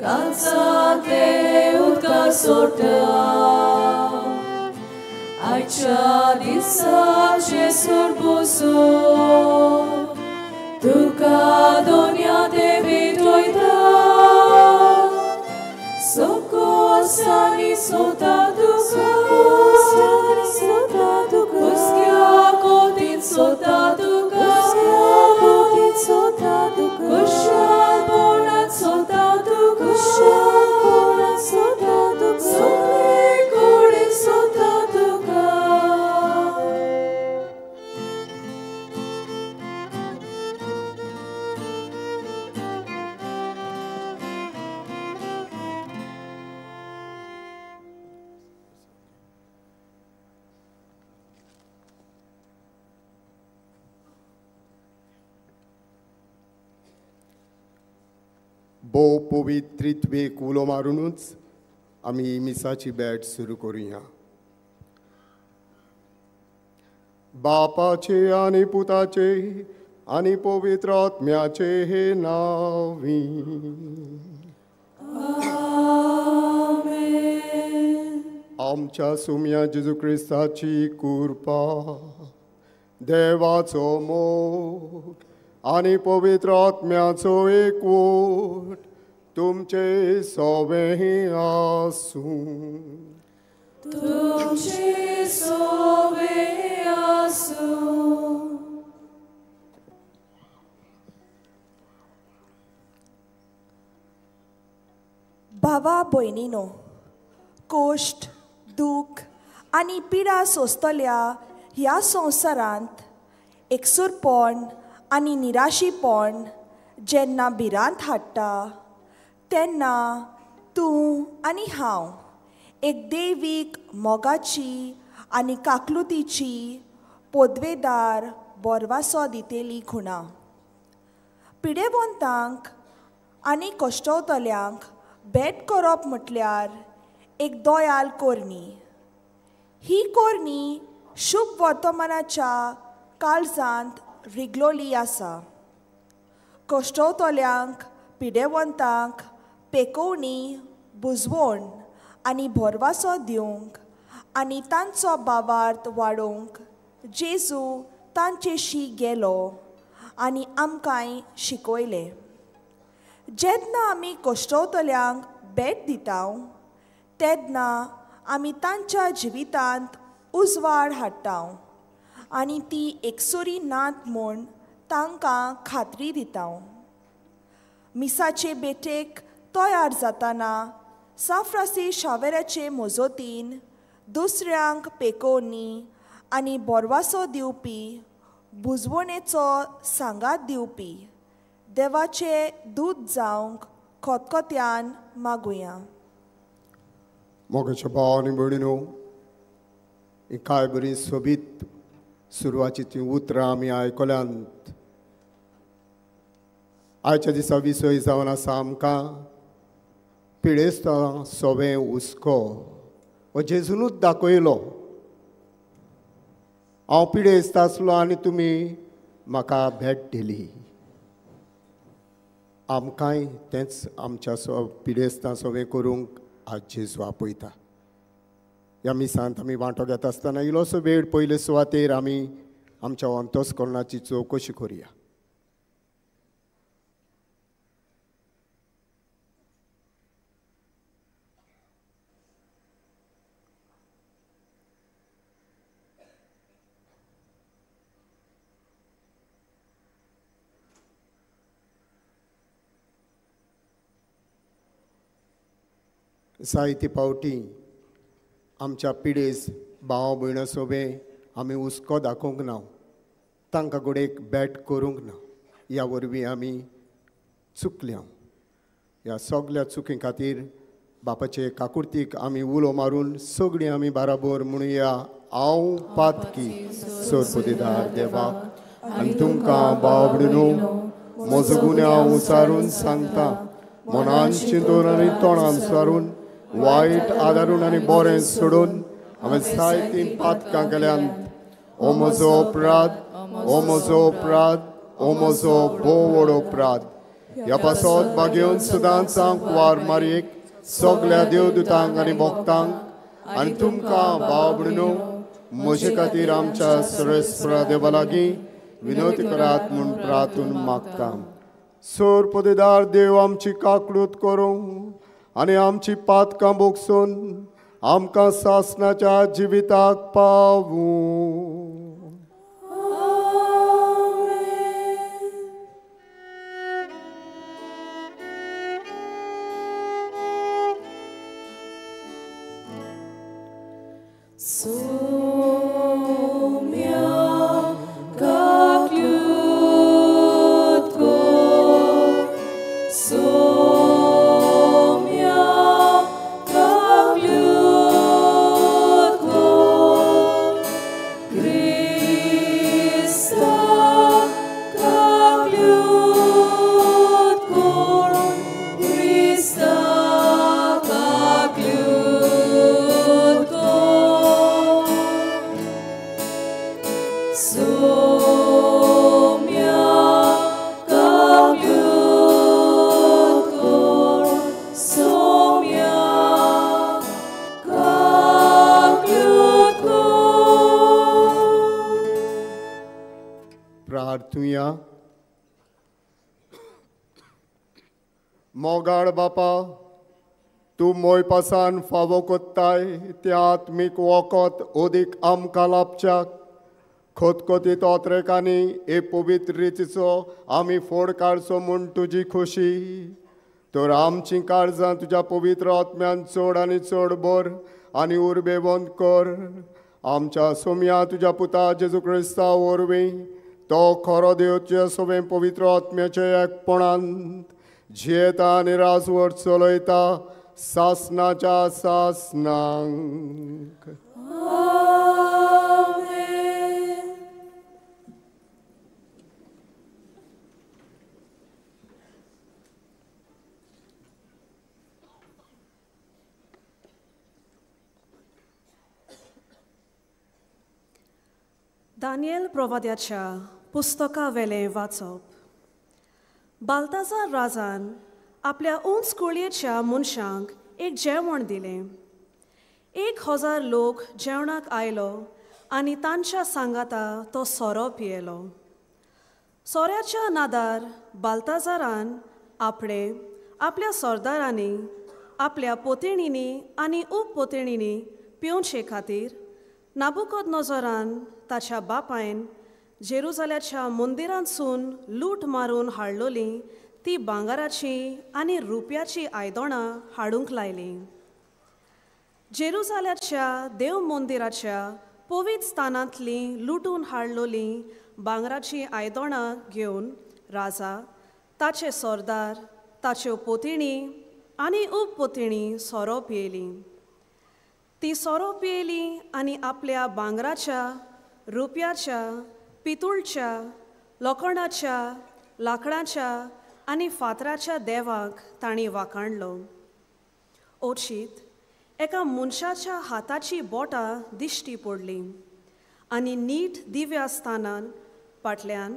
कांचांतले उदका सोडटा आयच्या दिसाचे सुरबुसो तुका दोनया ते भेटयता सोकोसानी सोता तुका हुस्क्या कोतीन सोता तुका खुशालपणान सोता तुका सगळे कडेन सोता तुका. भोव पवित्रित्वेक उलो मारुनूच आमी मिसाची भेट सुरू करुया. बापाचे आनी पुताचे आनी पवित्र आत्म्याचे हे नांवी. आमच्या सुम्या जेजू क्रिस्ताची कृपा, देवाचो मोग आनी पवित्र आत्म्याचो एकवट तुमचे सोबें आसूं. तुमचे सोबें आसूं. भावा भयणीनो, कोश्ट, दूख आनी पिडा सोंसतल्या ह्या संवसारांत एकसूरपण आनी निराशीपण जेन्ना भिरांत हाडटा तेन्ना तूं आनी हांव एक देवीक मोगाची आनी काकलुतीची पोदवेदार बोरवासो दितेली खुणा. पिडेवंतांक आनी कश्टवतल्यांक भेट करप म्हटल्यार एक दोयाल कोरणी. ही कोरणी शुभ वर्तमानाच्या काळजांत रिगलोली आसा. कश्टवतल्यांक, पिडेवंतांक पेकोवणी, बुजवण आनी भरवासो दिवंक आनी तांचो बावार्थ वाडोवंक जेजू तांचेशी गेलो आनी आमकांय शिकयलें. जेन्ना आमी कश्टवतल्यांक भेट दिता तेन्ना आमी तांच्या जिवितांत उजवाड हाडटा आनी ती एकसुरी नात म्हूण तांकां खात्री दिता. मिसाचे भेटेक तयार जातना साफ्रासी शावेराचे मजतीन दुसऱ्यांक पेकोवणी आनी बोरवासो दिवपी, बुजवणेचो सांगात दिवपी देवाचे दूत जावंक खतखत्यान मागुया. मोगाच्या भाव आनी भयणीनो, ही काय बरी सोबीत सुरवाची ती उतरां आमी आयकल्यांत. आयच्या दिसा विसय जावन आसा आमकां पिडेस्तां सोबें हुस्को हो जेजूनूच दाखयलो. हांव पिडेस्त आसलो आनी तुमी म्हाका भेट दिली. आमकांय तेंच आमच्या पिडेस्तां सोबें करूंक आज जेजू आपयता. ह्या मिसांत आमी वांटो घेता आसतना इल्लोसो वेळ पयले सुवातेर आमी आमच्या अंतस्करणाची चवकशी करुया. जायते पावटी आमच्या पिडेस भाव भयणां सोबें आमी हुस्को दाखोवंक ना, तांकां गोडेक भेट करूंक ना. ह्या वरवीं आमी चुकल्या. ह्या सगल्या चुकी खातीर बापाचे काकुर्तीक आमी उलो मारून सगळीं आमी बाराबोर म्हणुया, हांव पातकी सरपदीदार देवाक आनी तुमकां बाबडून म्हजो गुन्यांव उचारून सांगता. मनान चिंतून आनी तोंडान सारून वायट आदारून आनी बरें सोडून हांवें जायतीं पातकां केल्यांत. ओ म्हजो अपराध, ओ म्हजो अपराध, ओ म्हजो भोव व्हड अपराध. ह्या पासत बागेवन सदांच हांव कुवार मारयेक सगल्या देवदूतांक आनी भक्तांक आनी तुमकां भाव भयणीनो म्हजे खातीर आमच्या सर्वेस्परा देवा लागीं विनवती करात म्हूण प्रार्थून मागता. सोर पदेदार देव आमची काकळूत करूं आनी आमची पातकां भोगसून आमकां सासणाच्या जिविताक पावूं. मोगाळ बापा, तूं मोयपासान फावो कोत्ताय त्या आत्मीक वखद ओदीक आमकां लाबच्याक खोतखोतीत ओतरेकांनी हे पवित्र रितीचो आमी फोड काडचो म्हूण तुजी खोशी. तर आमचीं काळजां तुज्या पवित्र आत्म्यान चड आनी चड बर आनी उर्बेवंत कर. आमच्या सोम्या तुज्या पुता जेजू क्रिस्ता वरवीं तो खरो देव तुज्या सोबें पवित्र आत्म्याच्या एकपणान जियेता आनी राजवट चलयता सासनाच्या सासनांक. दानियल प्रवाद्याच्या पुस्तका वेलें वाचप. बाल्ताजार राजान आपल्या उंच कुळयेच्या मनशांक एक जेवण दिलें. 1000 लोक जेवणाक आयलो आनी तांच्या सांगाता तो सोरो पियेलो. सोऱ्याच्या नादार बाल्ताजारान आपणे आपल्या सरदारांनी आपल्या पोतेणींनी आनी उपपोतेणींनी पिवचे खातीर नाबुकोदनोजरान ताच्या बापायन जेरुजाल्याच्या मंदिरांतसून लूट मारून हाडलोली ती भांगराची आनी रुप्याची आयदनां हाडूंक लायलीं. जेरुजाल्याच्या देव मंदिराच्या पवित्र स्थानांतलीं लुटून हाडलोलीं भांगराचीं आयदनां घेवन राजा, ताचे सरदार, ताच्यो पोतिणी आनी उपपोतिणी सोरो पियेलीं. ती सोरो पियेली आनी आपल्या भांगराच्या, रुप्याच्या, पितूळच्या, लोखणाच्या, लांकडाच्या आनी फातराच्या देवाक तांणी वाखाणलो. ओचीत एका मनशाच्या हाताची बोटां दिश्टी पडलीं आनी नीट दिव्या स्थानान फाटल्यान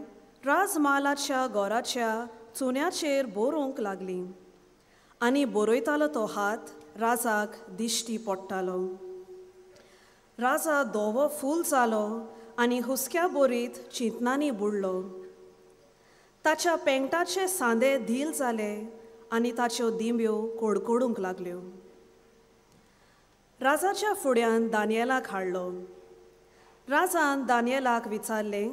राजमालाच्या घराच्या चुन्याचेर बरोवंक लागलीं आनी बरयतालो तो हात राजाक दिश्टी पडटालो. राजा धवो फूल जालो आनी हुसक्या बोरीत चिंतनांनी बुडलो. ताच्या पेंगटाचे सांदे धील जाले आनी ताच्यो दिंब्यो कोडकोडूंक लागल्यो. राजाच्या फुड्यान दानियलाक हाडलो. राजान दानियलाक विचारलें,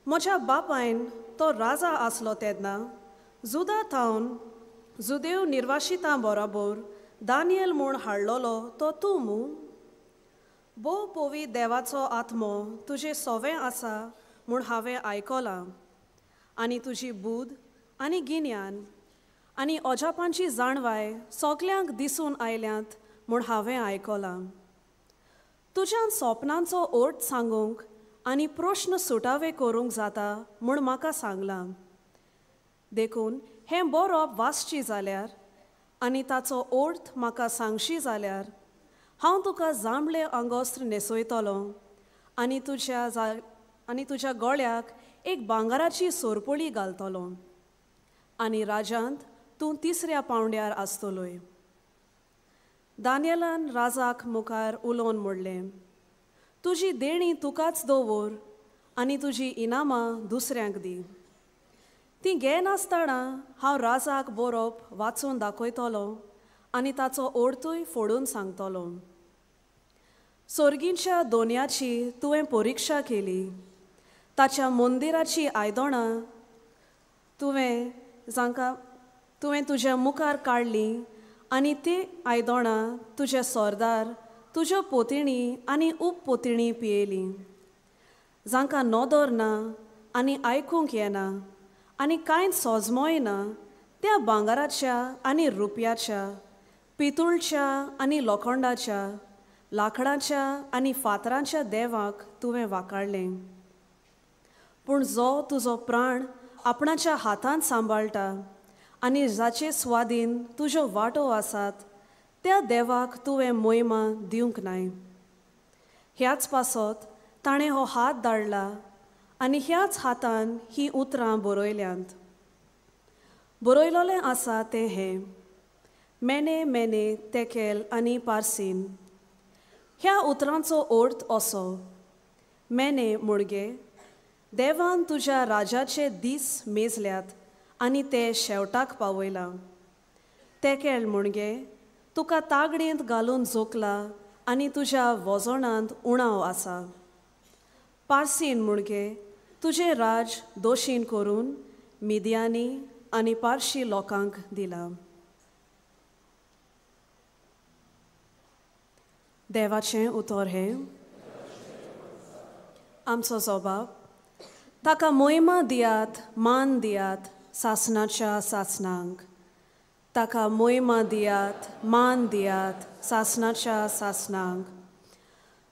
म्हज्या बापायन तो राजा आसलो तेन्ना जुदा थावन जुदेव निर्वाशितां बरोबर दानियल म्हूण हाडलोलो तो तूं मू? भोव पोवी देवाचो आत्मो तुजें सोवें आसा म्हूण हांवें आयकलां आनी तुजी बूद आनी गिन्यान आनी अजापांची जाणवाय सगल्यांक दिसून आयल्यांत म्हूण हांवें आयकलां. तुज्यान सोपनांचो अर्थ सांगूंक आनी प्रश्न सुटावे करूंक जाता म्हूण म्हाका सांगलां. देखून हें बरोवप वाचची जाल्यार आनी ताचो अर्थ म्हाका सांगशी जाल्यार हांव तुका जांबळे अंगोस्त्र न्हेसयतलो आनी तुज्या गळ्याक एक भांगराची सोरपोळी घालतलो. आनी राजांत तूं तिसऱ्या पावंड्यार आसतलोय. दानियेलान राजाक मुखार उलोवन म्हणलें, तुजी देणी तुकाच दवर आनी तुजी इनामां दुसऱ्यांक दी. ती घेनासतना हांव राजाक बरोवप वाचून दाखयतलो आनी ताचो अर्थूय फोडून सांगतलो. सोर्गींच्या दोनयाची तुवें परिक्षा केली, ताच्या मंदिराची आयदनां तुवें जांकां तुवें तुज्या मुखार काडली आनी ती आयदनां तुजे सरदार, तुज्यो पोतिणी आनी उपपोतिणी पियेली, जांकां नदर ना आनी आयकूंक येना आनी कांय सोजमोय ना, त्या भांगराच्या आनी रुपयाच्या, पितूळच्या आनी लोखंडाच्या, लांकडाच्या आनी फातरांच्या देवाक तुवें वाकाडलें. पूण जो तुजो प्राण आपणाच्या हातांत सांबाळटा आनी जाचे स्वादीन तुज्यो वांटो आसात त्या देवाक तुवें मोहिमा दिवंक नाय. ह्याच पासत ताणें हो हात धाडला आनी ह्याच हातान हीं उतरां बरयल्यांत. बरयलोलें आसा तें हें, मेने मेने तेकेल आनी पारसीन. ह्या उतरांचो अर्थ असो, मेने मुणगे देवान तुज्या राजाचे दीस मेजल्यात आनी ते शेवटाक पावयलां. तेकेल मुणगे तुका तागडेंत घालून जोखला आनी तुज्या वजनांत उणाव आसा. पारसीन मुणगे तुजें राज दोशीन करून मिदियानी आनी पारशी लोकांक दिलां. देवाचें उतर हें. आमचो जबाब, ताका मोहिमा दियात, मान दियात सासणाच्या सासणांक. ताका मोहिमा दियात, मान दियात सासणाच्या सासणांक.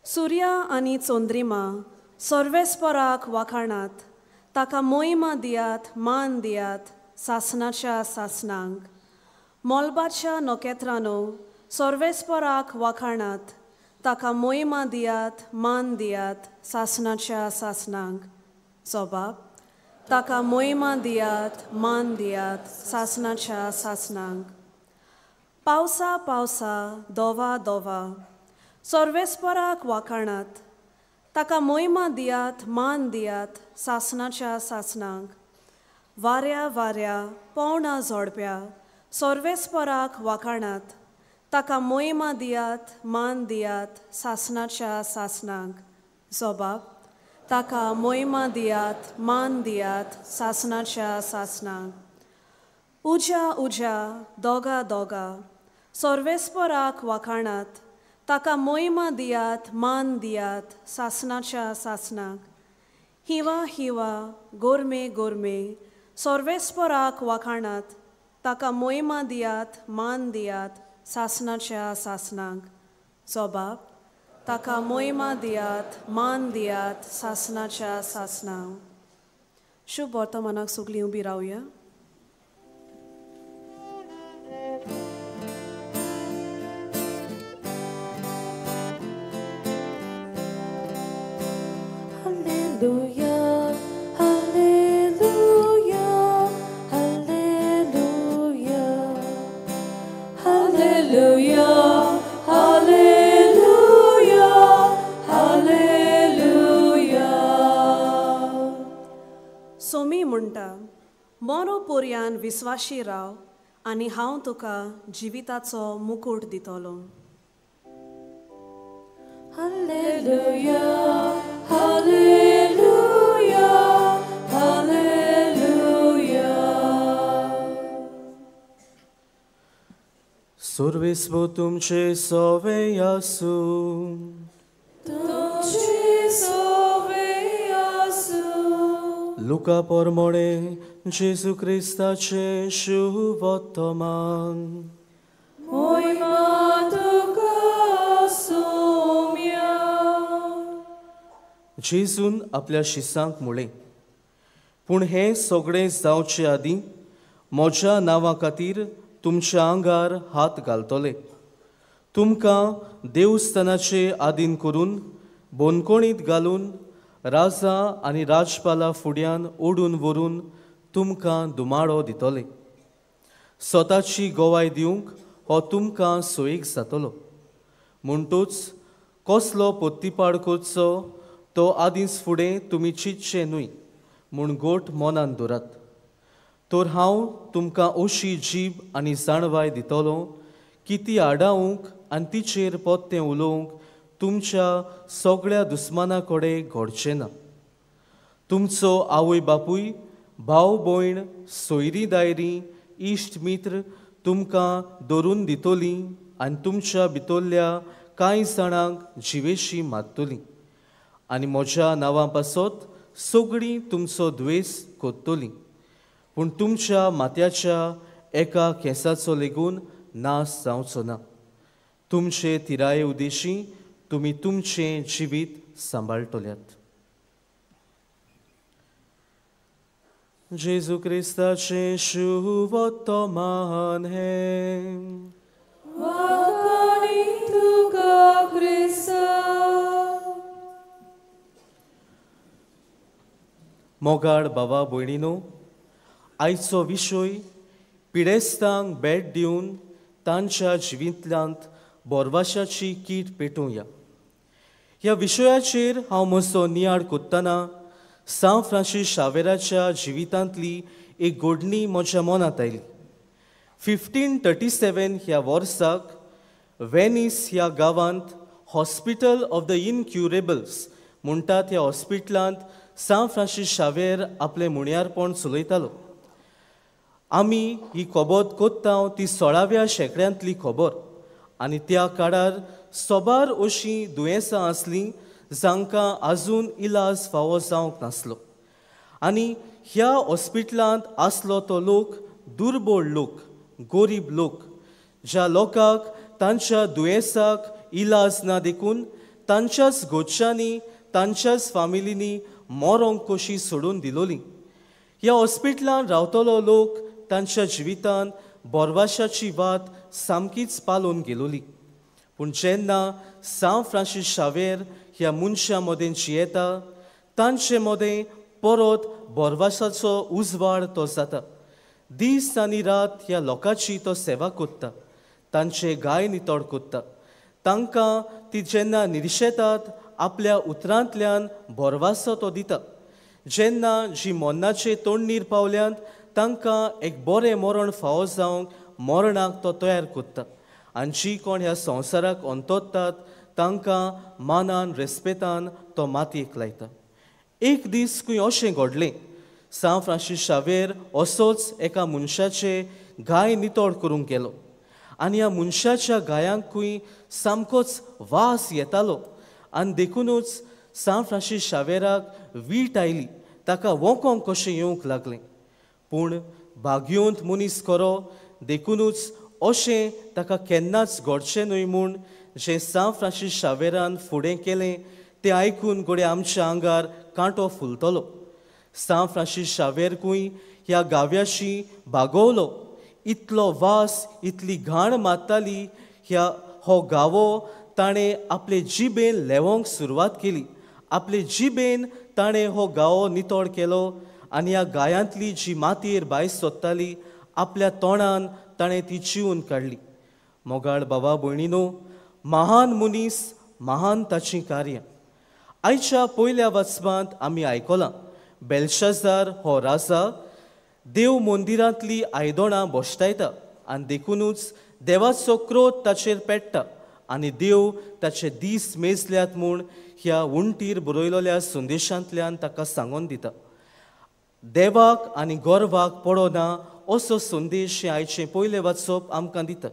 सुर्या आनी चंद्रिमा सर्वेस्पराक वाखाणात, ताका मोहिमा दियात, मान दियात सासणाच्या सासणांक. मोलबाच्या नखेत्रांनो सर्वेस्पराक वाखाणात, ताका मोहिमा दियात, मान दियात सासणाच्या सासणांक. जबाब, ताका मोहिमा दियात, मान दियात सासणाच्या सासणांक. पावसा पावसा दोवा दोवा सर्वेस्पराक वाखाणात, ताका मोहिमा दियात, मान दियात सासणाच्या सासणांक. वाऱ्या वाऱ्या पोवणां झोडप्या सर्वेस्पराक वाखाणात, ताका मोहिमा दियात, मान दियात सासणाच्या सासणांक. जबाब, ताका मोहिमा दियात, मान दियात सासणाच्या सासणांक. उज्या उज्या दोगा दोगा सर्वेस्पराक वाखाणात, ताका मोहिमा दियात, मान दियात सासणाच्या सासणांक. हिवा हिवा गोरमे गोरमे सर्वेस्पराक वाखाणात, ताका मोहिमा दियात, मान दियात सासणाच्या सासणांक. जबाब, ताका मोहिमा दियात, मान दियात सासणाच्या सासणांक. शुभ वर्तमानाक सगळीं उबी रावया. Hallelujah, hallelujah, hallelujah, hallelujah, hallelujah, hallelujah. Somi म्हणटा, मोरो पोरयान विस्वाशी राव आनी हांव तुका जिविताचो मुकूट दितलो. Hallelujah, hallelujah, hallelujah. सर्वेस्व तुमचे सोवे आसूं. तुमचे सोवे आसूं. लुका परमोणे जेजू क्रिस्ताचे शुभवर्तमान. मोहिमा तुका सोम्या. जेजून आपल्या शिसांक म्हळें, पूण हें सगळें जावचे आदीं म्हज्या नांवा खातीर तुमच्या आंगार हात घालतले, तुमकां देवस्थानाचे आदीन करून बंदखणींत घालून राजा आनी राजपाला फुड्यान ओडून व्हरून तुमकां दुमाळो दितले. स्वताची गवाय दिवंक हो तुमकां सोयीक जातलो. म्हणटूच कसलो पोत्तीपाड करचो तो आदींच फुडें तुमी चिंतचें न्हय म्हूण गोट मनान दवरात. तर हांव तुमकां अशी जीब आनी जाणवाय दितलो की ती आडावंक आनी तिचेर पोत्तें उलोवंक तुमच्या सगळ्या दुस्माना कडेन घडचें ना. तुमचो आवय बापूय, भाव भयण, सोयरीं दायरीं, इश्ट मित्र तुमकां धरून दितलीं आनी तुमच्या भितरल्या कांय जाणांक जिवेशी मारतलीं आनी म्हज्या नांवां पासत सगळीं तुमचो द्वेस करतलीं. पूण तुमच्या माथ्याच्या एका केंसाचो लेगून नाश जावचो ना. तुमचे तिराये उदेशी तुमी तुमचें जिवीत सांबाळटल्यात. जेजू क्रिस्ताचें शुभवर्तमान हें. वाखाणी तुका क्रिस्ता. मोगाळ बाबा भयणीनो, आयचो विशय पिडेस्तांक भेट दिवन तांच्या जिवितांत बोरवाशाची कीट पेटोवया. ह्या विशयाचेर हांव म्हजो नियाळ कोत्तना सांत फ्रांसीस शावेराच्या जिवितांतली एक घडणी म्हज्या मनांत आयली. 1537 ह्या वर्साक वेनीस ह्या गांवांत हॉस्पिटल ऑफ the इनक्युरेबल्स म्हणटात ह्या हॉस्पिटलांत सांत फ्रांसीस शावेर आपलें मुणयारपण चलयतालो. आमी ही खबर कोत्ता ती 16व्या शेंकड्यांतली खबर आनी त्या काळार सोबार अशीं दुयेंसां आसलीं जांकां आजून इलाज फावो जावंक नासलो. आनी ह्या हॉस्पिटलांत आसलो तो लोक दुर्बळ लोक, गोरीब लोक, ज्या लोकांक तांच्या दुयेंसाक इलाज ना देखून तांच्याच घरच्यांनी तांच्याच फामिलींनी मरोंक कशी सोडून दिलोली. ह्या हॉस्पिटलांत रावतलो लोक तांच्या जिवितांत बोरवाशाची वात सामकीच पालोवन गेलोली. पूण जेन्ना सांत फ्रांसीस शावेर ह्या मनशां मदें जियेता तांचे मदें परत बोरवासाचो उजवाड तो जाता. दीस आनी रात ह्या लोकांची तो सेवा करता, तांचे गाय नितळ करता. तांकां ती जेन्ना निर्शेतात आपल्या उतरांतल्यान बोरवासो तो दिता. जेन्ना जी मरणाचे तोंडणीर पावल्यांत तांकां एक बरें मरण फावो जावंक मरणाक तो तयार करता. आनी जी कोण ह्या संवसाराक अंतरतात तांकां मानान रेस्पेतान तो मातयेक लायता. एक दीस खंय अशें घडलें, सांत फ्रांसीस शावेर असोच एका मनशाचे गाय नितळ करूंक गेलो आनी ह्या मनशाच्या गायांकूय सामकोच वास येतालो आनी देखुनूच सांत फ्रांसीस शावेराक वीट आयली, ताका वोंकोंक कशें येवंक लागलें. पूण भाग्यवंत मनीस खरो, देखुनूच अशें ताका केन्नाच घडचें न्हय म्हूण जें सांत फ्रांसीस शावेरान फुडें केलें तें आयकून घडये आमच्या आंगार कांटो फुलतलो. सांत फ्रांसीस शावेरकूय ह्या गाव्याशी बागवलो. इतलो वास, इतली घाण मारताली ह्या हो गावो ताणें आपले जिबेन लेवोंक सुरवात केली. आपले जिबेन ताणें हो गावो नितळ केलो आनी ह्या गायांतली जी मातयेर बायस सोदताली आपल्या तोंडान ताणें ती चिवून काडली. मोगाळ बाबा भयणीनो, महान मनीस, महान ताचीं कार्यां. आयच्या पयल्या वाचपांत आमी आयकलां बेलशाजार हो राजा देव मंदिरांतली आयदोणां भश्टायता आनी देखुनूच देवाचो क्रोध ताचेर पेट्टा आनी देव ताचे दीस मेजल्यात म्हूण ह्या उंटीर बरयलेल्या संदेशांतल्यान ताका सांगून दिता. देवाक आनी गर्वाक पडना असो संदेश हें आयचें पयलें वाचप आमकां दिता.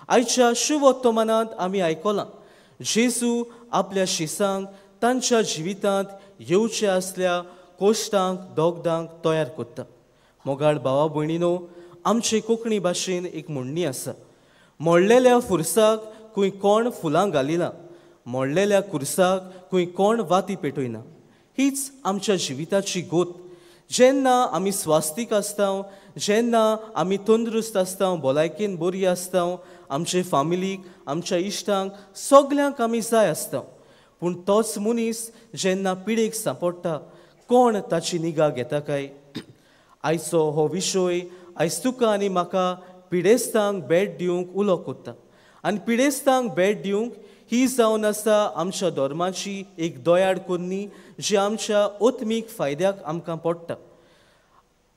आयच्या शुभवर्तमानांत आमी आयकलां जेजू आपल्या शिसांक तांच्या जिवितांत येवचे आसल्या कोश्टांक दोगदांक तयार करता. मोगाळ भावा भयणीनो, आमचे कोंकणी भाशेन एक म्हणणी आसा, मोडलेल्या फुरसाक खंय कोण फुलां घालिना, मोडलेल्या कुर्साक खंय कोण वाती पेटयना. हीच आमच्या जिविताची गोत. जेन्ना आमी स्वास्थीक आसता, जेन्ना आमी तंदुरुस्त आसता, भलायकेन बरी आसता, आमचे फामिलीक, आमच्या इश्टांक सगल्यांक आमी जाय आसता. पूण तोच मनीस जेन्ना पिडेक सांपडटा कोण ताची निगा घेता काय? आयचो हो विशय आयज तुका आनी म्हाका पिडेस्तांक भेट दिवंक उलो कोत्ता आनी पिडेस्तांक भेट दिवंक ही जावन आसा आमच्या धर्माची एक दयाळ कोन्नी जी आमच्या आत्मीक फायद्याक आमकां पडटा.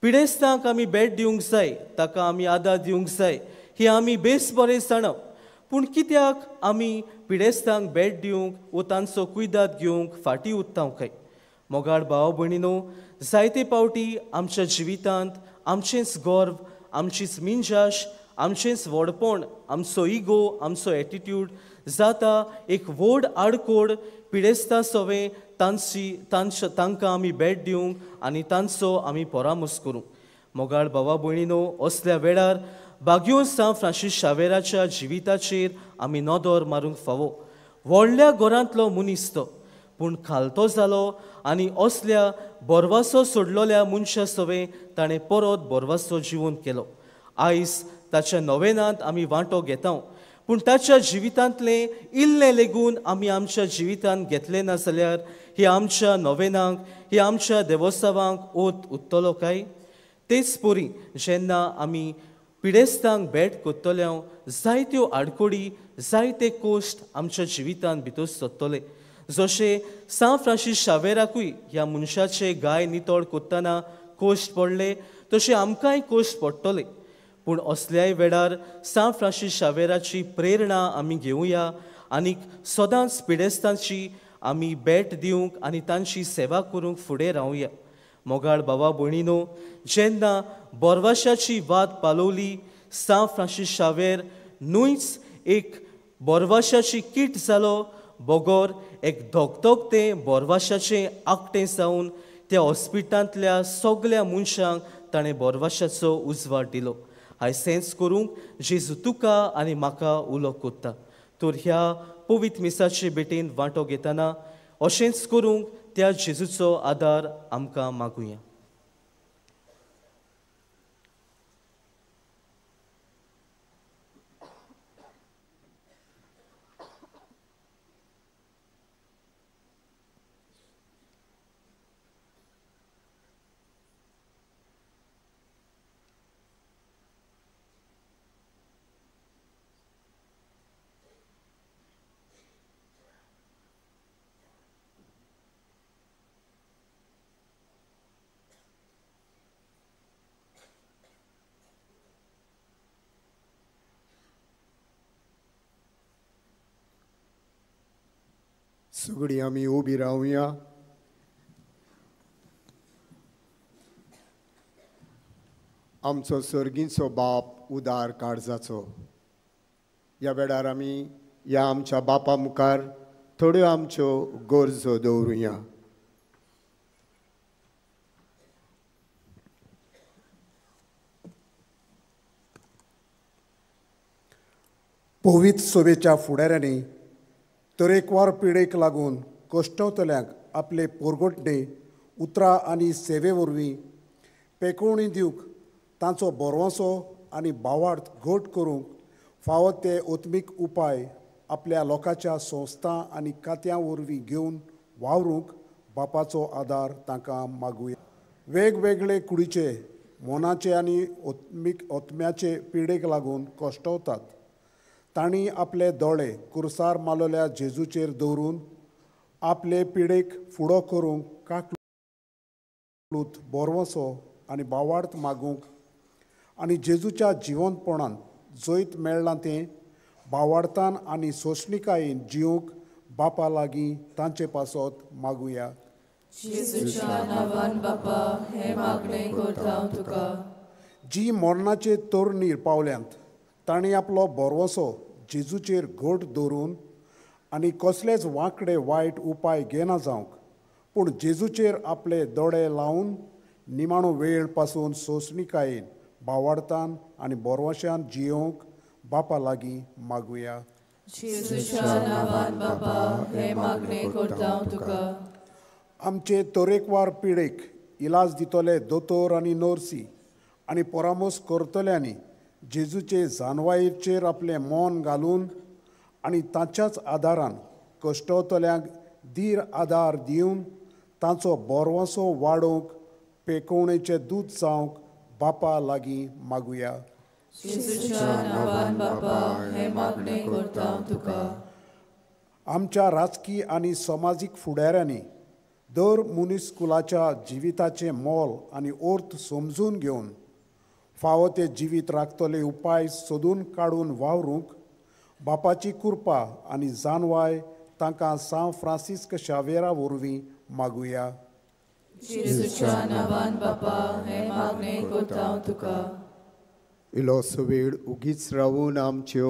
पिडेस्तांक आमी भेट दिवंक जाय, ताका आमी आदार दिवंक जाय ही आमी बेस बरें जाणप. पूण कित्याक आमी पिडेस्तांक भेट दिवंक वो तांचो कुयदाद घेवंक फाटीं उत्ताव काय? मोगाळ भाव भयणीनो, जायते पावटी आमच्या जिवितांत आमचेंच गर्व, आमचीच मिंजाश, आमचेंच व्हडपण, आमचो इगो, आमचो एटिट्यूड जाता एक व्हड आडकोड पिडेस्ता सवें तांची तांकां आमी भेट दिवंक आनी तांचो आमी परामर्श करूंक. मोगाळ भावा भयणीनो, असल्या वेळार बाग्यो सांत फ्रांसीस शावेराच्या जिविताचेर आमी नदर मारूंक फावो. व्हडल्या घरांतलो मनीस तो, पूण खालतो जालो आनी असल्या बोरवासो सोडलेल्या मनशा सवें ताणें परत बोरवासो जिवन केलो. आयज ताच्या नोवेनांत आमी वांटो घेता, पूण ताच्या जिवितांतलें इल्लें लेगून आमी आमच्या जिवितांत घेतलें ना जाल्यार ही आमच्या नोवेनांक, ही आमच्या देवोत्सवांक ओत उत्तलो काय? तेच परी जेन्ना आमी पिडेस्तांक भेट कोत्तल्या जायत्यो आडकोडी, जायते कोश्ट आमच्या जिवितांत भितर सोदतले. जशें सांत फ्रांसीस शावेराकूय ह्या मनशाचे गाय नितळ कोत्तना कोश्ट पडले तशें आमकांय कोश्ट पडटले. पूण असल्याय वेळार सांत फ्रांसीस शावेराची प्रेरणा आमी घेवया आनी सदांच पिडेस्तांची आमी भेट दिवंक आनी तांची सेवा करूंक फुडें रावया. मोगाळ भावा भयणीनो, जेन्ना बोरवाशाची वाद पालोवली सांत फ्रांसीस शावेर न्हूयच एक बोरवाशाची कीट जालो, बगर एक धगधगतें बोरवाशाचें आकटें जावन त्या हॉस्पिटलांतल्या सगल्या मनशांक ताणें बोरवाशाचो उजवाड दिलो. आयज करूंक जेजू तुका आनी म्हाका उलो कोत्ता. तर ह्या पवित्र मिसाचे भेटेन वांटो घेतना अशेंच करूंक त्या जेजूचो आदार आमकां मागुया. सगळीं आमी उबी रावया. आमचो सर्गीचो बाप उदार काळजाचो, ह्या वेळार आमी ह्या आमच्या बापा मुखार थोड्यो आमच्यो गरजो दवरुया. पवित्र सभेच्या फुडाऱ्यांनी तरेकवार पिडेक लागून कश्टवतल्यांक आपले पोरगोटणे उतरां आनी सेवे वरवीं पेकोवणी दिवंक तांचो भरवंसो आनी भावार्थ घट करूंक फावो ते आत्मीक उपाय आपल्या लोकांच्या संस्था आनी खात्यां वरवीं घेवन वावरूंक बापाचो आदार तांकां मागुया. वेगवेगळे कुडीचे मनाचे आनी आत्मीक आत्म्याचे पिडेक लागून कश्टवतात तांणी आपले दोळे कुर्सार मारलेल्या जेजूचेर दवरून आपले पिडेक फुडो करूंक काकलूत भरवंसो आनी भावार्थ मागूंक आनी जेजूच्या जिवंतपणान जैत मेळ्ळां तें भावार्थान आनी सोंसणिकायेन जिवंक बापा लागीं तांचे पासत मागुया. जेजूच्या नांवान बापा हें मागणें करता हांव तुका. जी मरणाचे तरणीर पावल्यांत तांणी आपलो भरवंसो जेजूचेर घट दवरून आनी कसलेच वांकडे वायट उपाय घेना जावंक, पूण जेजूचेर आपले दोळे लावन निमाणो वेळ पासून सोंसणिकायेन भावार्थान आनी भरवंशान जियोवंक बापा लागीं मागुया. जेजूच्या नांवान बापा हें मागणें करता हांव तुका. आमचे तरेकवार पिडेक इलाज दितले दोतोर आनी नर्सी आनी परामर्श करतल्यांनी जेजूचे जानवायेचेर आपलें मन घालून आनी ताच्याच आदारान कश्टवतल्यांक धीर आदार दिवन तांचो भरवंसो वाडोवंक पेकोवणेचे दूत जावंक बापा लागीं मागुया. जेजूच्या नांवान बापा हें मागणें करता तुका. आमच्या राजकी आनी समाजीक फुडाऱ्यांनी दर मनीस कुलाच्या जिविताचें मोल आनी अर्थ समजून घेवन फावो ते जिवीत राखतले उपाय सोदून काडून वावरूंक बापाची कृपा आनी जानवाय तांकां सांव फ्रांसिस्क शावेरा वरवीं मागुया. जेजूच्या नांवान बापा हें मागणें करता तुका. इल्लोसो वेळ उगीच रावून आमच्यो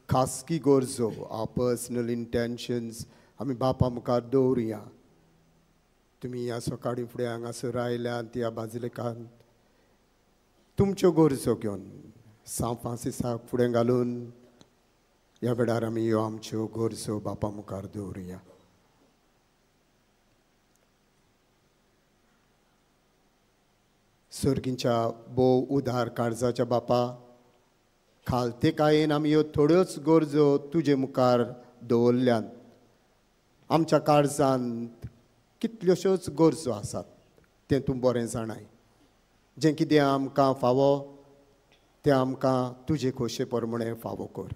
खासगी गरजो, our personal intentions आमी बापा मुखार दवरुया. तुमी ह्या सकाळीं फुडें हांगासर आयल्यात ह्या बाजिलेकान तुमच्यो गरजो घेवन सांव फ्रांसिसाक फुडें घालून ह्या वेळार आमी ह्यो आमच्यो गरजो बापा मुखार दवरुया. सर्गींच्या भोव उदार काळजाच्या बापा, खालतेकायेन आमी ह्यो थोड्योच गरजो तुजे मुखार दवरल्यात. आमच्या काळजांत कितल्योश्योच गरजो आसात तें तूं बरें जाणाय. जें कितें आमकां फावो तें आमकां तुजे खोशे प्रमाणें फावो कर.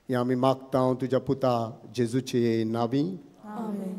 हें आमी मागता तुज्या पुता जेजूचे नांवी. आमेन.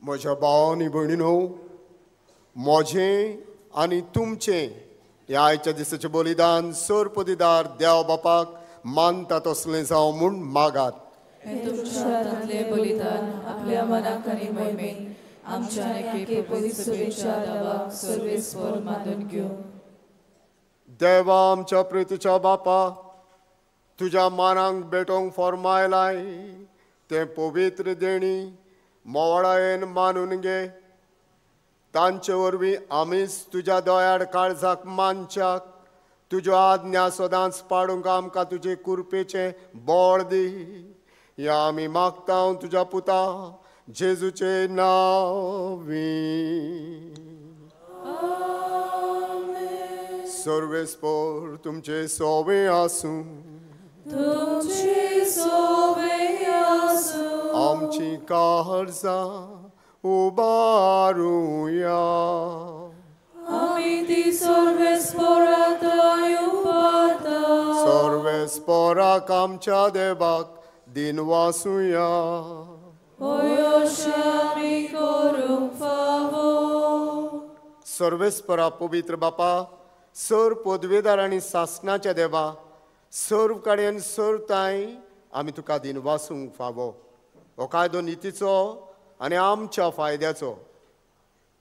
म्हज्या भाव आनी भयणीनो, म्हजें आनी तुमचें ह्या आयच्या दिसाचें बलिदान सरपदिदार देव बापाक मानता तसलें जावं म्हूण मागात. हें तुमच्या हातांतलें बलिदान आपल्या मनाक आनी मोहिमेक आमच्या एके पवित्र देवाक सर्वेस्पर मानून घेवं. देवा आमच्या प्रितीच्या बापा, तुज्या मानांक भेटोवंक फॉर्मायलाय तें पवित्र देणी मोवाळायेन मानून घे. तांचे वरवीं आमीच तुज्या दयाळ काळजाक मानच्याक तुज्यो आज्ञा सदांच पाडूंक आमकां तुजे कुरपेचें बळ दी. ह्या आमी मागता तुज्या पुता जेजूचे नांवी. सर्वेस्पर तुमचे सोवे आसूं. तुमचे सोवे आसूं. आमची काळजां उबारुया. आमी ती सर्वेस्पराक उबारता. सर्वेस्पराक आमच्या देवाक दिनवासुया. अशें आमी करूंक फावो. सर्वेस्परा पवित्र बापा, सर पदवेदार आनी सासणाच्या देवा, सर्व कडेन सर्ताय आमी तुका दिनवासूंक फावो. हो कायदो नितीचो आनी आमच्या फायद्याचो.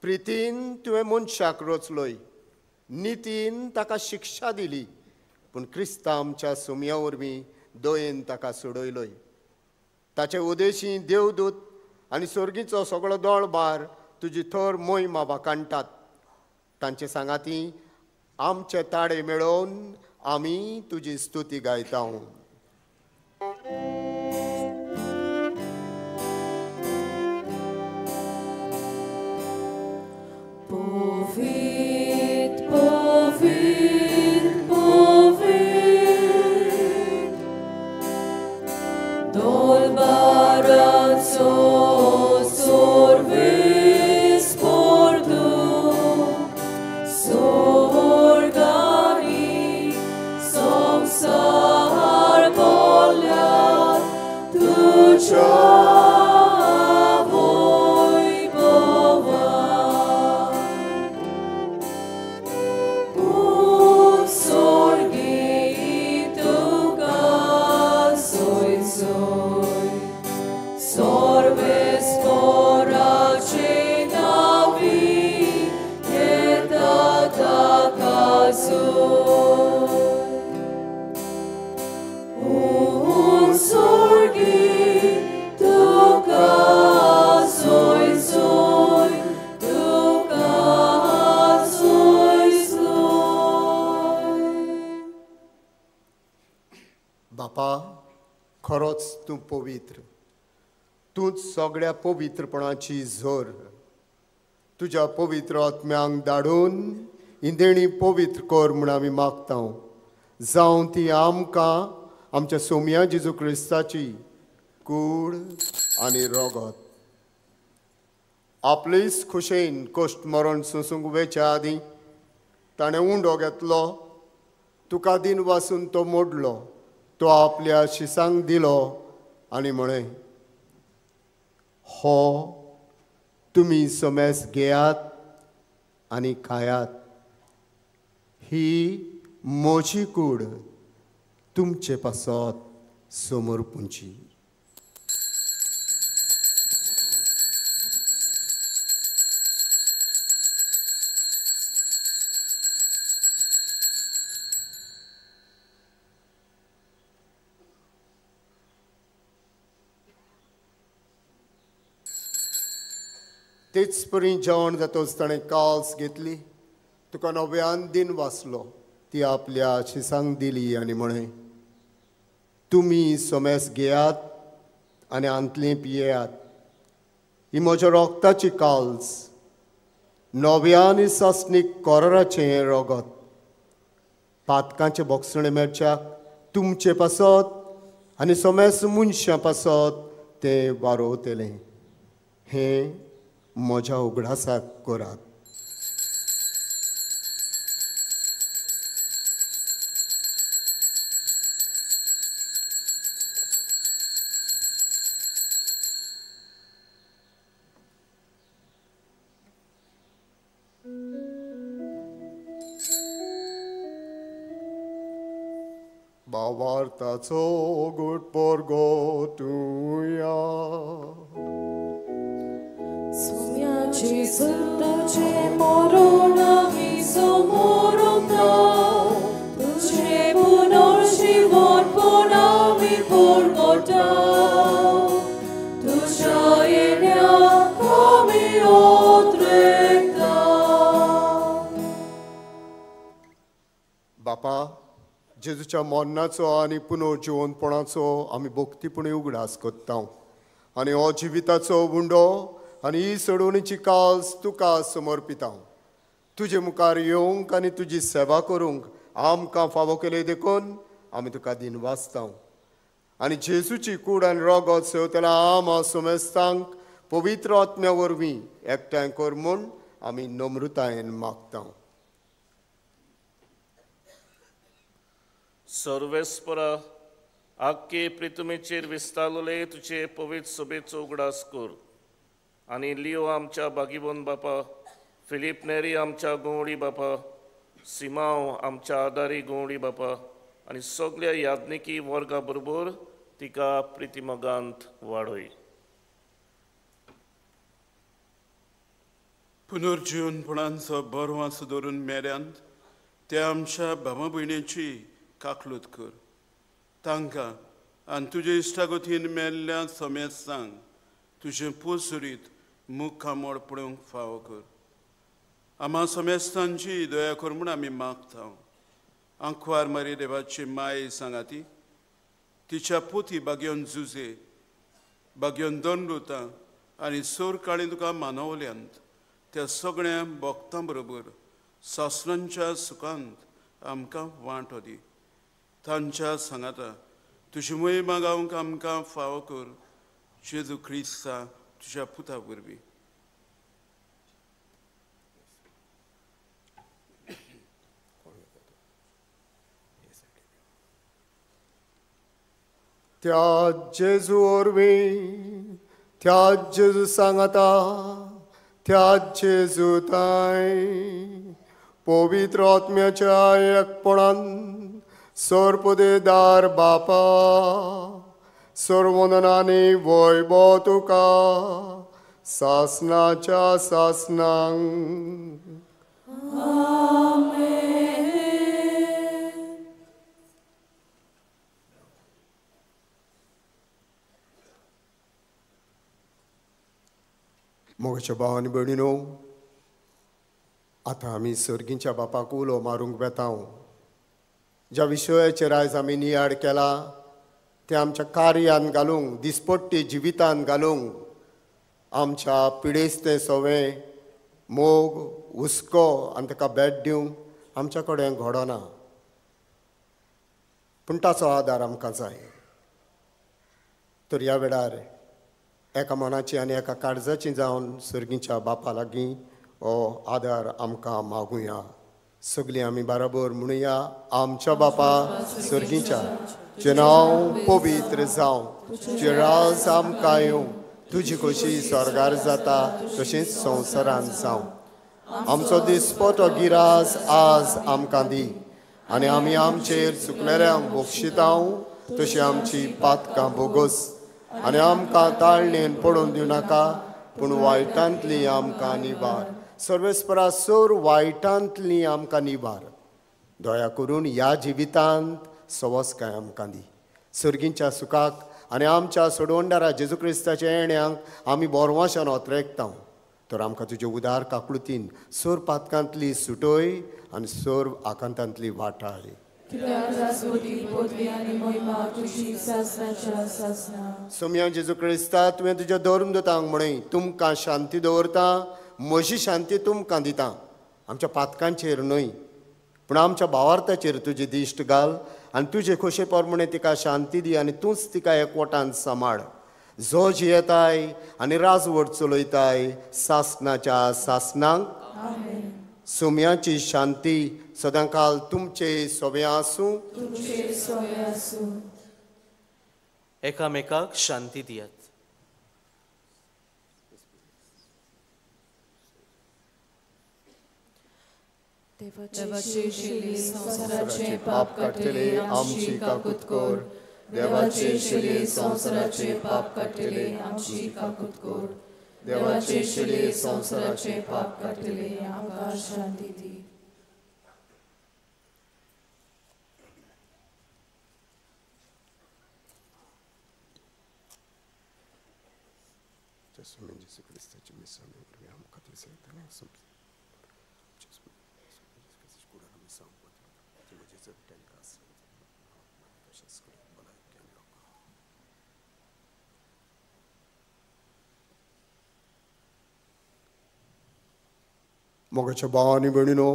प्रितीन तुवें मनशाक रचलोय, नितीन ताका शिक्षा दिली पूण क्रिस्ता आमच्या सुमया वरवीं दयेन ताका सोडयलोय. ताचे उदेशी देवदूत आनी सर्गीचो सगळो दोळबार तुजी थर मोहिमा वाखाणटात. तांचे सांगाती आमचे ताडे मेळोवन आमी तुजी स्तुती गायता. Povit, povit, povit, dolbarazzo sorvis pordu, sorgani samsar bolja tuča. बापा, खरोच तूं पवित्र, तूंच सगळ्या पवित्रपणाची झर. तुज्या पवित्र आत्म्यांक धाडून इंदेणी पवित्र कर म्हूण आमी मागता. जावं ती आमकां आमच्या सोमया जेजू क्रिस्ताची कूड आनी रगत. आपलेच खुशेन कश्ट मरण सोंसूंक वेच्या आदीं ताणें उंडो घेतलो, तुका दिन वासून तो मोडलो, तो आपल्या शिसांक दिलो आनी म्हळें, हो तुमी समेस घेयात आनी खायात, ही म्हजी कूड तुमचे पासत समर्पूंची. तेच परी जेवण जातच ताणें काल्स घेतली, तुका नव्यान दिन वाचलो, ती आपल्या शिसांक दिली आनी म्हळें, तुमी सोमेस घेयात आनी आंतलें पियेयात, ही म्हज्या रोगताची काल्स, नव्या आनी सासणीक कोराचें हें रगत, पातकांचे बोगसणे मेळच्याक तुमचे पासत आनी सोमेस मनशां पासत तें वारोवतलें. हें म्हज्या उगडासाक करात. भावार्थाचो गुट परगटुया. Somiaci sârtăce morona mi somorota, tuce bunor și vor pona mi porgota, tușa enea comi otrecta. बापा, जेजूच्या मरणाचो आनी पुनर्जिवनपणाचो आमी भक्तीपणी उगडास करता आनी हो जिविताचो उंडो आनी ही सोडवणीची काल्स तुका समर्पिता. तुजे मुखार येवंक आनी तुजी सेवा करूंक आमकां फावो केले देखून आमी तुका दिनवासता. आनी जेजूची कूड आनी रगत सेवतल्या आमा समेस्तांक पवित्र आत्म्या वरवीं एकठांय कर म्हूण आमी नम्रतायेन मागता. सर्वेस्परा, आख्खे प्रितुमेचेर विस्तारले तुजे पवित्र सभेचो उगडास कर आनी लियो आमच्या बागीबोन बापा, फिलीप नेरी आमच्या गवळी बापा, सिमाव आमच्या आदारी गवळी बापा आनी सगल्या याज्ञिकी वर्गा बरोबर तिका प्रितिमगांत वाडय. पुनर्जिवनपणांचो बरवास धरून मेऱ्यांत त्या आमच्या भावा भयणीची काकलूत कर. तांकां आनी तुजे इश्टागतीन मेल्ल्या समेस्तांक तुजें पोसुरीत मुखामळ पळोवंक फावो कर. आमा समेस्तांची दया कर म्हूण आमी मागता. आंकवार मारी देवाची माय सांगाती तिच्या पोती बागेवन जुजे बागेवन दंडुता आनी सोर काळी तुका मानवल्यांत त्या सगळ्या भक्तां बरोबर सासणांच्या सुखांत आमकां वांटो दी. तांच्या सांगाता तुजी मोहिमा गावंक आमकां फावो कर. जेजू क्रिस्ता तुज्या पुता वरवीं. त्या जेजू वरवीं, त्या जेजू सांगाता, त्या जेजू ताय पवित्र आत्म्याच्या एकपणान सर्पदेदार बापा सर्वंदनानी वैभव तुका सासनाच्या सासनांक. मोगाच्या भाव आनी भयणीनो, आतां आमी सर्गींच्या बापाक उलो मारूंक वेता. ज्या विशयाचेर आयज आमी नियाळ केला तें आमच्या कार्यान घालूंक, दिसपट्टी जिवितान घालूंक, आमच्या पिडेस्तें सवें मोग हुस्को आनी ताका भेट दिवंक आमच्या कडेन घडना, पूण ताचो आदार आमकां जाय. तर ह्या वेळार एका मनाची आनी एका काळजाची जावन सर्गीच्या बापा लागीं हो आदार आमकां मागुया. सगळीं आमी बराबर म्हणुया, आमच्या बापा सर्गीच्या, तुजें नांव पवित्र जावं, तुजें राज आमकां येवं, तुजी खोशी स्वर्गार जाता तशीच संवसारांत जावं. आमचो दिसपटो गिरास आज आमकां दी आनी आमी आमचेर चुकलेल्यांक बक्षितांव तशी आमची पातकां भोगोस आनी आमकां ताळणेन पडून दिवं नाका, पूण वायटांतली आमकां निवार. सर्वेस्परा सोर वायटांतली आमकां निवार. दया करून ह्या जिवितांत सवसकाय आमकां दी. सर्गींच्या सुखाक आनी आमच्या सोडवणदारा जेजू क्रिस्ताच्या येण्यांक आमी बोरवाशान ओतरेकता. तर आमकां तुजे उदार काकळुतीन सोर पातकांतली सुटोय आनी सोर आकांतांतली वाटाय. सोम्या जेजू क्रिस्ता, तुवें तुज्या धर्मदूतांक म्हळें, तुमकां शांती दवरता, म्हजी शांती तुमकां दिता. आमच्या पातकांचेर न्हय पूण आमच्या भावार्थाचेर तुजी दिश्ट घाल आनी तुजे खोशे प्रमाणे तिका शांती दी आनी तूंच तिका एकवटान सांबाळ. जो जियेताय आनी राजवट चलयताय सासनाच्या सासनांक. सोम्याची शांती सदांकाल तुमचे सोबे आसूं. एकामेकाक शांती दियात. देवाचे शिले संवसाराचे पाप काडटले आमची काकूत कर. देवाचे शिले संवसाराचे पाप काडटले आमची काकूत कर. देवाचे शिले संवसाराचे पाप काडटले आमकां शांती दी. मोगाच्या भाव आनी भयणीनो,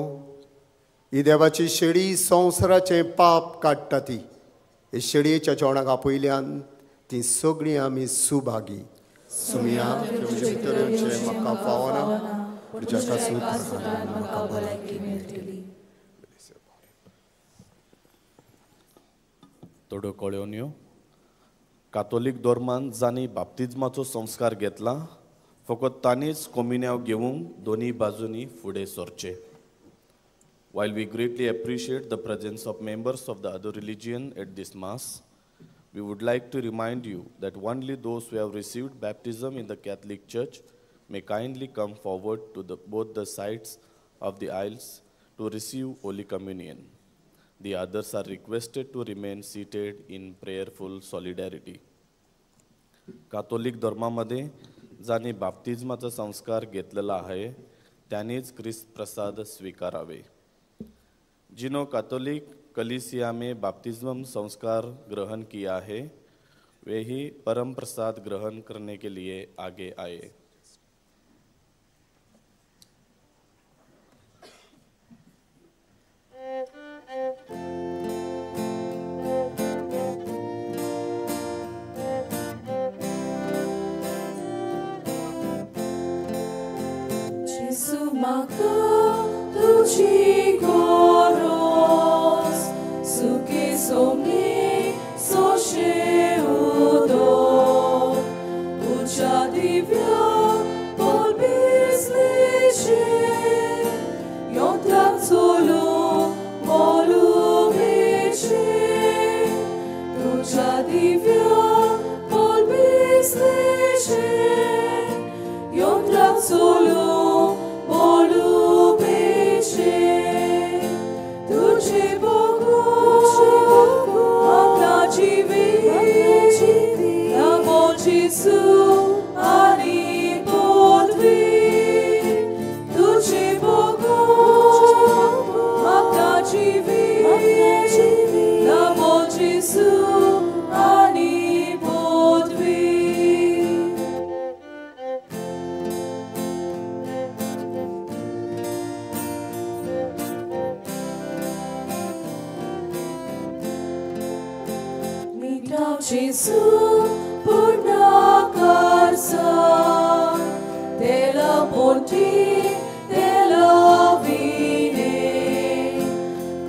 ही देवाची शेळी संवसाराचें पाप काडटा. ती हे शेळयेच्या जेवणाक आपयल्यान ती सगळीं आमी सुभागी. सुमिया तुमचे भितर येवचें म्हाका फावना, तुज्या कासूत म्हाका भलायकी मेळटली. थोड्यो कळोवण्यो. कातोलीक धर्मान जांणी बाप्तिज्माचो संस्कार घेतला फकत तांणीच कोमिन्यांव घेवंक दोनी बाजूंनी फुडें सरचें. While we greatly appreciate the presence of members of the other religion at this mass, we would like to remind you that only those who have received baptism in the Catholic Church may kindly come forward to both the sides of the aisles to receive Holy Communion. The others are requested to remain seated in prayerful solidarity. Catholic धर्मामध्ये ज्यांनी बाप्तिज्माचा संस्कार घेतलेला आहे त्यांनीच ख्रिस्त प्रसाद स्वीकारावे. जिनो Catholic कलीसिया में बाप्तिज्म संस्कार ग्रहण किया है वे ही परम प्रसाद ग्रहण करने के लिए आगे आए. Gesù म्हाका तुजी गरज सुखी सोमी सोशे उदक तुज्या दिव्या पोलबिसलेचे योत्राक चलूं बोलुबेचे तुज्या दिव्या पोलबिसलेचे योत्राक चलूं बोलुबेचे तुझे बगो म्हाका जिवीत नामो जेजू आनी पदवी तुझे बगो म्हाका जिवीत नामो जेजू आनी पदवी. Gesù purnakarsa della ponti della vine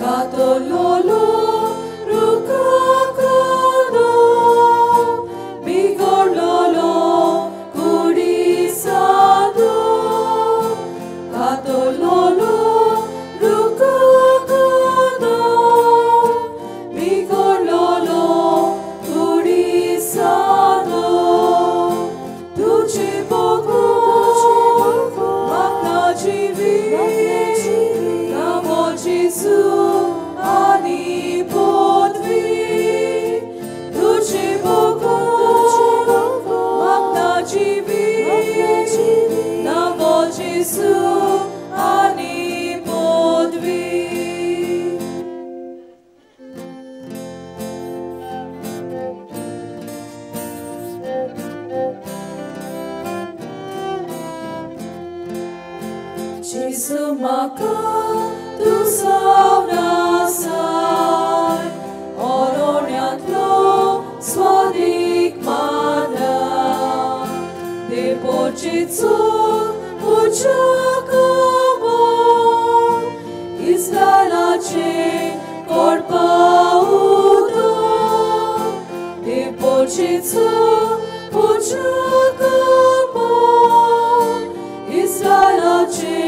katololo rukakano bigorlolo kurisado katololo rukakano bigorlolo तुझे बगो म्हाका जिवीत नामो जेजू आनी पदवी तुझे बगो म्हाका जिवीत नामो जेजू आनी पदवी. Gesù म्हाका तूं सावनासाय ओरोण्यांतलो स्वादीक माना देपोचेचो उज्या कमो इस्रायलाचे कोडपा उदक देपोचेचो उज्या कमो इस्रायलाचे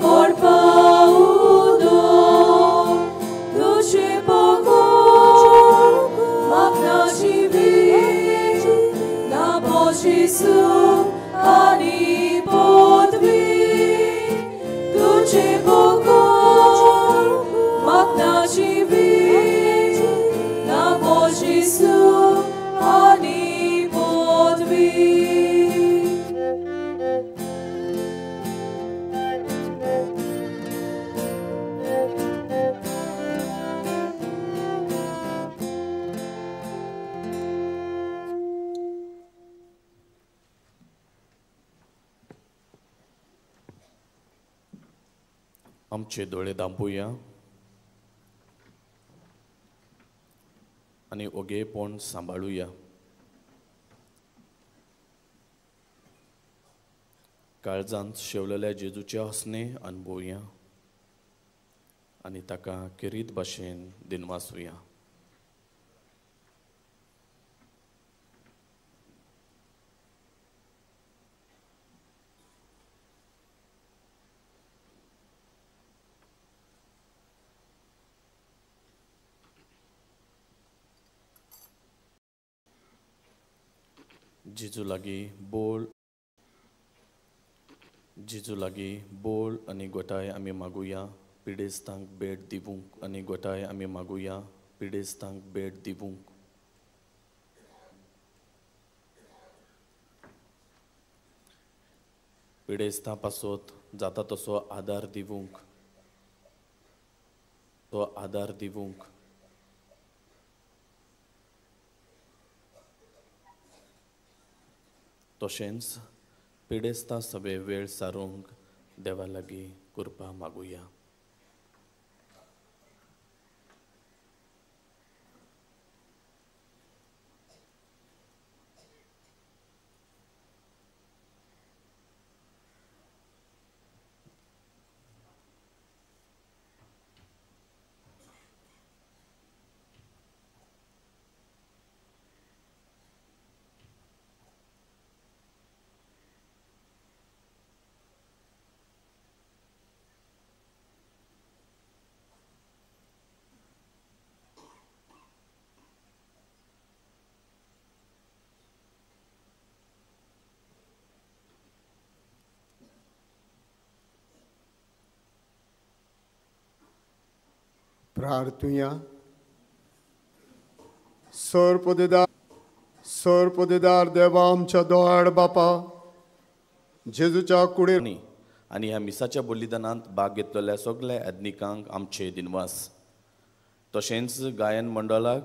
कोडपा उदक तुझे बगो म्हाका जिवीत नामो जेजू आनी पदवी तुझे बगो म्हाका जिवीत नामो जेजू आनी पदवी. आमचे दोळे दांपुया आनी ओगेपण सांबाळुया. काळजांत शेवलेल्या जेजूचे हसणे अनुभवया आनी ताका खेरीत भाशेन दिनवासुया. जेजू लागीं बोल जेजू लागीं बोल आनी गोठाय आमी मागुया. पिडेस्तांक भेट दिवंक आनी गोठाय आमी मागुया पिडेस्तांक भेट दिवंक. पिडेस्तां पासत जाता तसो आदार दिवंक, तो आदार दिवंक. तशेंच पिडेस्तां सगळे वेळ सारूंक देवा लागीं कृपा मागुया. प्रार्थुया. सरपदेदार देवा आमच्या दोड बापा जेजूच्या कुडीर आनी ह्या मिसाच्या बलिदानांत भाग घेतलेल्या सगल्या याज्ञिकांक आमचे दिनवास. तशेंच गायन मंडळाक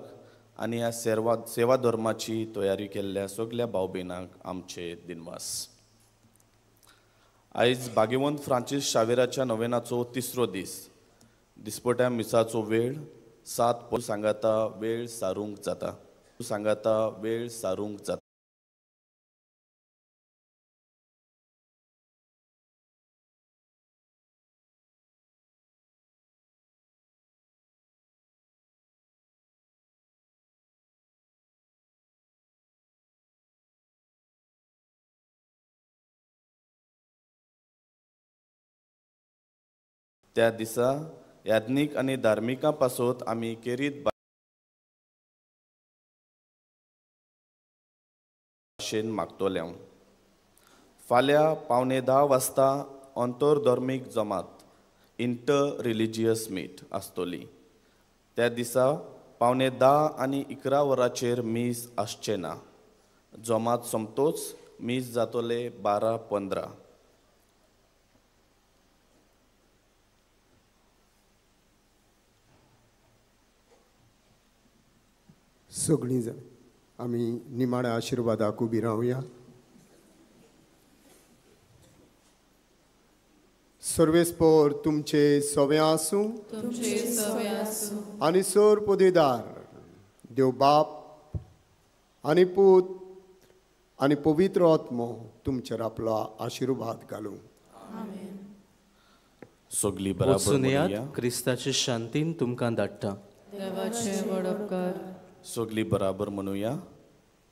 आनी ह्या सेवा धर्माची तयारी केल्ल्या सगल्या भाव भयणांक आमचे दिनवास. आयज भाग्यवंत फ्रांसीस शावेराच्या नोवेनाचो तिसरो दीस. दिसपट्या मिसाचो वेळ 7 सांगाता वेळ सारूंक जाता, सांगाता वेळ सारूंक जाता. त्या दिसा याज्ञीक आनी धार्मिकां पासत आमी केरीत भाशेन मागतले. फाल्यां 9:45 वाजता अंतरधर्मीक जमात इंटर रिलिजियस मीट आसतली. त्या दिसा 9:45 आनी 11 वरांचेर मीस आसचें ना. जमात सोंपतोच मीस जातले 12:15. सगळीं जाण आमी निमाण्या आशिर्वादाक उबी रावया. सर्वेस्पोर तुमचे सवे आसूं आनी सोर पदेदार देव बाप आनी पूत आनी पवित्र आत्मो तुमचेर आपलो आशिर्वाद घालूं. सगळीं बराबर क्रिस्ताचे शांतीन तुमकां धाडटा. सगळीं बराबर म्हणुया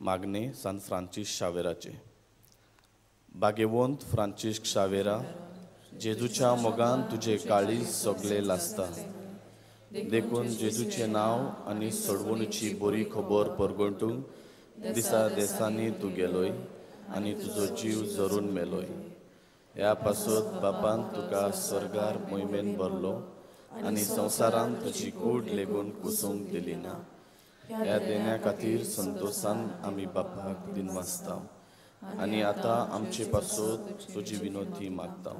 मागणे सान फ्रांसीस शावेराचे. भाग्यवंत फ्रांसीस शावेरा, जेजूच्या मोगान तुजे काळीज सगळे लासता, देखून जेजूचें नांव आनी सोडवणुची बरी खबर परगटूंक दिसा देसांनी तूं गेलोय आनी तुजो जीव जरून मेलोय. ह्या पासत बापान तुका स्वर्गार मोहिमेन भरलो आनी संवसारान तुजी कूड लेगून कुसूंक दिली ना. ह्या देण्या खातीर संतोशान आमी बापाक दिनवासता आनी आतां आमचे पासत तुजी विनोती मागता.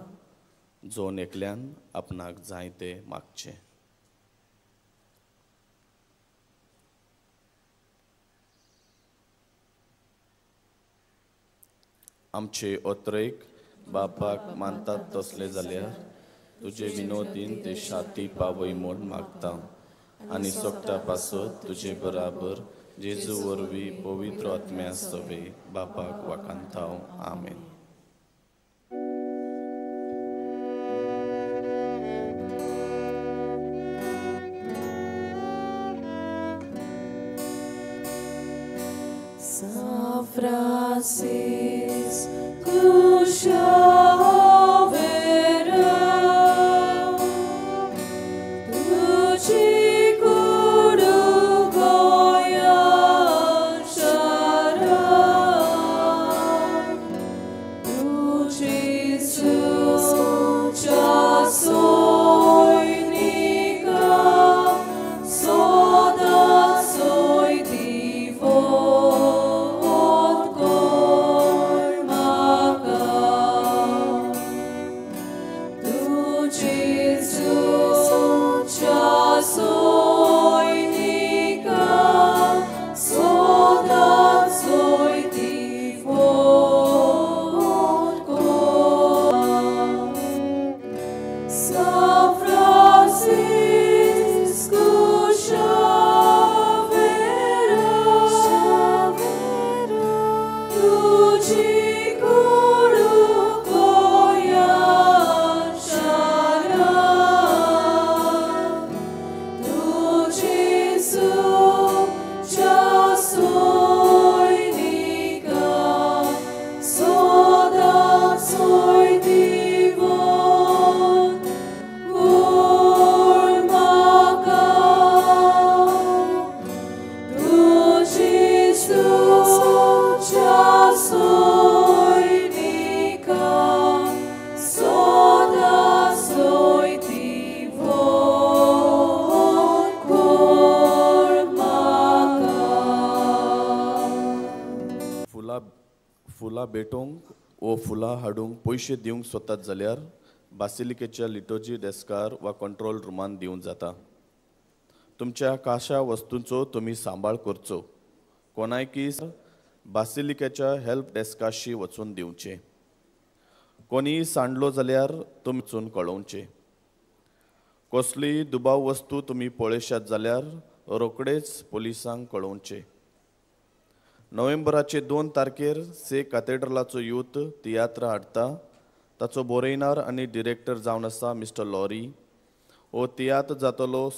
जोन एकल्यान आपणाक जाय तें मागचें. आमचे ओत्रेक बापाक मानतात तसले जाल्यार तुजे विनोदीन ते शांती पावय म्हूण मागता आनी सोगटा पासत तुजे बराबर जेजू वरवीं पवित्र आत्म्या सवे बापाक वाखाणता. आमेन. São Francisco Xavier, तुझी कूड गोंया शारां, भेटोवंक वो फुलां हाडूंक पयशे दिवंक सोदतात जाल्यार बासिलिकेच्या लिटोजी डेस्कार वा कंट्रोल रुमान दिवंक जाता. तुमच्या काशा वस्तूंचो तुमी सांबाळ करचो. कोणायकी बासिलिकेच्या हेल्प डेस्काशी वचून दिवचें. कोणीय सांडलो जाल्यार तुमी वचून कळोवचें. कसलीय दुबाव वस्तू तुमी पळयशात जाल्यार रोखडेच पोलिसांक कळोवचें. नोव्हेंबराचे 2 तारखेर से काथेड्रलाचो यूथ तियात्र हाडटा. ताचो बरयणार आनी डिरेक्टर जावन आसा मिस्टर लॉरी. हो तियात्र जातलो.